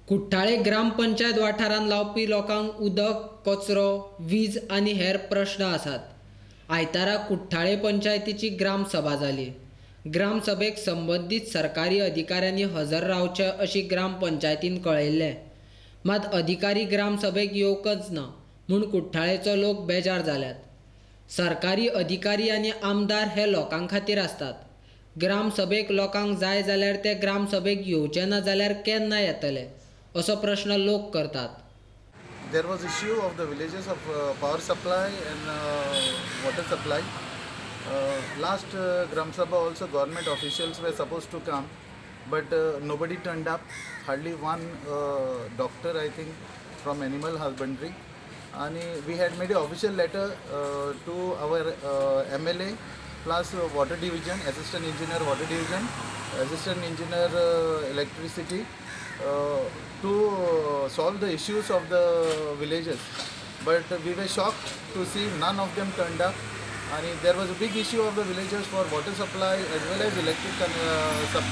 कुठ्ठाळे ग्रामपंचायत वाठारांत लावपी लोकांक उदक, कचरो, वीज आनी हेर प्रश्न आसात. आयतारा कुठ्ठाळे पंचायतीची ग्रामसभा जाली. ग्रामसभेक संबंदीत सरकारी अधिकाऱ्यांनी हजर रावचे अशी ग्रामपंचायतीन कळयल्लें. मात अधिकारी ग्रामसभेक येवंकच ना म्हूण कुठ्ठाळेचो लोक बेजार जाल्यात. सरकारी अधिकारी आनी आमदार हे लोकां खातीर आसतात. ग्रामसभेक लोकांक जाय जाल्यार ते ग्रामसभेक येवचे ना जाल्यार केन्ना येतले असो प्रश्न लोक करतात. There was issue of the villages of power supply and water supply. Last Gram Sabha also government officials were supposed to come, but nobody turned up. Hardly one doctor, I think, from animal husbandry. And we had made an official letter to our MLA plus water division, assistant engineer water division, assistant engineer electricity, to solve the issues of the villages. But we were shocked to see none of them turned up. And there was a big issue of the villagers for water supply as well as electric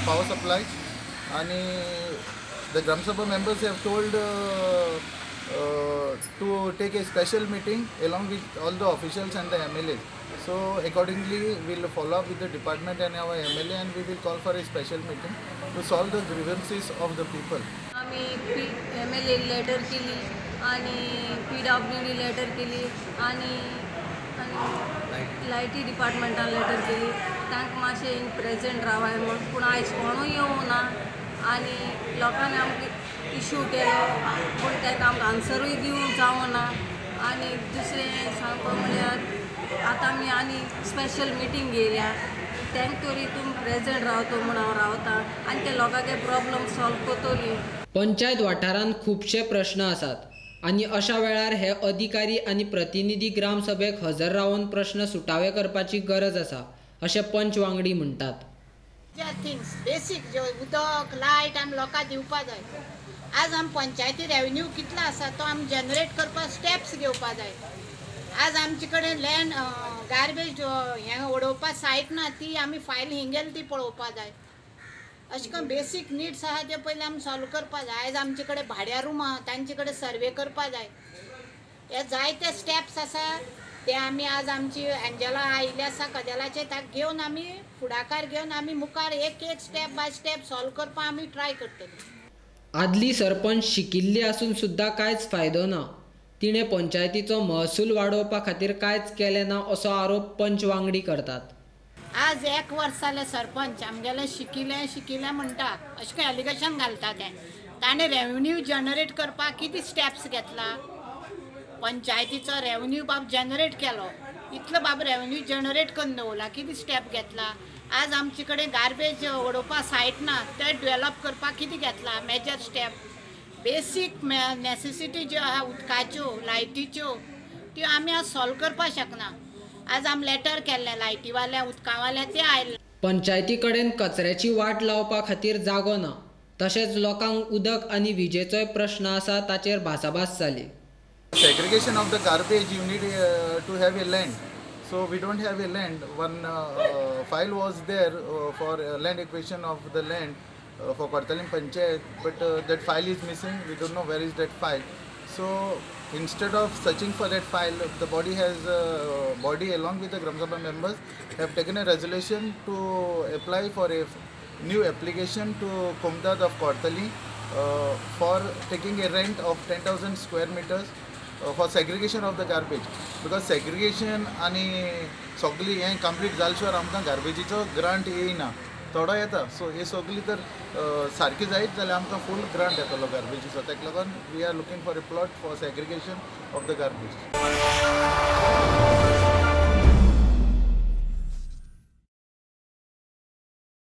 power supply. And the Gram Sabha members have told to take a special meeting along with all the officials and the MLAs. So accordingly, we will follow up with the department and our MLA, and we will call for a special meeting to solve the grievances of the people. आमी MLA letter केली आणि PWD letter केली आणि लायटी डिपार्टमेंटान letter केली. तांकां मातशें हिंग प्रेजेंट रावाय म्हूण, पूण आयज कोणूय येवंक ना आनी लोकांनी आमकां इशू केलो, पूण तांकां आमकां आन्सरूय दिवंक जावना. आनी दुसरें सांगपा म्हळ्यार आतां आमी आनी स्पेशल मिटींग घेयल्या, तांकां तरी तुमी प्रेजेंट रावतो म्हूण हांव रावता आनी ते लोकांचे प्रॉब्लम सॉल्व करतली. पंचायत वाठारांत खुबशे प्रश्न आसात आनी अशा वेळार हे अधिकारी आनी प्रतिनिधी ग्रामसभेक हजर रावन प्रश्न सुटावे करपाची गरज आसा अशें पंच वांगडी म्हणटात. थिंग्स बेसीक ज्यो उदक, लायट आमी लोकांक दिवपा जाय. आज आमी पंचायती रेवेन्यू कितलो आसा तो आमी जनरेट करपाक स्टेप्स घेवपा जाय. आज आमचे कडेन लँड गार्बेज हें उडोवपा सायट ना, ती आमी फायल हिंगेल ती पळोवपा जाय. अशें करून बेसीक निड्स आहा ते पयलीं आमी सॉल्व करपा जाय. आयज आमचे कडेन भाड्या रूम आहा, तांचे कडेन सर्वे करपा जाय. हे जायते स्टेप्स आसा ते आमी आज आमची एंजला आयिल्ली आसा कदेलाचे, ताका घेवन आमी फुडाकार घेवन आमी मुखार एक एक स्टेप बाय स्टेप सॉल्व करपाक आमी ट्राय करतली. आदली सरपंच शिकिल्ली आसून सुद्दां कांयच फायदो ना. तिणें पंचायतीचो महसूल वाडोवपा खातीर कांयच केलें ना असो आरोप पंच वांगडी करतात. आज एक वर्स जालें सरपंच आमगेलें शिकिलें शिकिलें म्हणटा, अशें करून एलिगेशन घालता. तें ताणें रेवेन्यू जनरेट करपाक कितें स्टेप्स घेतला? पंचायतीचो रेवेन्यू बाब जनरेट केलो, इतलो बाब रेवेन्यू जनरेट करून दवरला, कितें स्टेप घेतला? आज आमचे कडेन गार्बेज उडोवपाक सायट ना, ते डेवलप करपाक कितें घेतला मेजर स्टेप? बेसीक नॅसेसिटी ज्यो आहा उदकाच्यो, लायटीच्यो, त्यो आमी आज सॉल्व करपाक शकना. आज आमी लेटर केल्लें लायटीवाल्या, उदकावाल्या, ते आयले. पंचायती कडेन कचऱ्याची वाट लावपा खातीर जागो ना, तशेंच लोकांक उदक आनी विजेचोय प्रश्न आसा ताचेर भासाभास जाली. Segregation of the garbage, you need to have a land. So we don't have a land. One file was there for land acquisition of the land for Cortalim Panchayat, but that file is missing. We don't know where is that file. So instead of searching for that file, the body has body along with the Gram Sabha members have taken a resolution to apply for a new application to Kumdad of Cortalim for taking a rent of 10,000 square meters for segregation of the garbage. Because segregation आनी सगळी हें complete जाले शिवाय आमकां गार्बेजीचो grant येयना, थोडो येता. So हे सगळी तर सारकी जायत जाल्यार आमकां फूल ग्रांट येतलो गार्बेजीचो. ताका लागून we are looking for a plot for segregation of the garbage.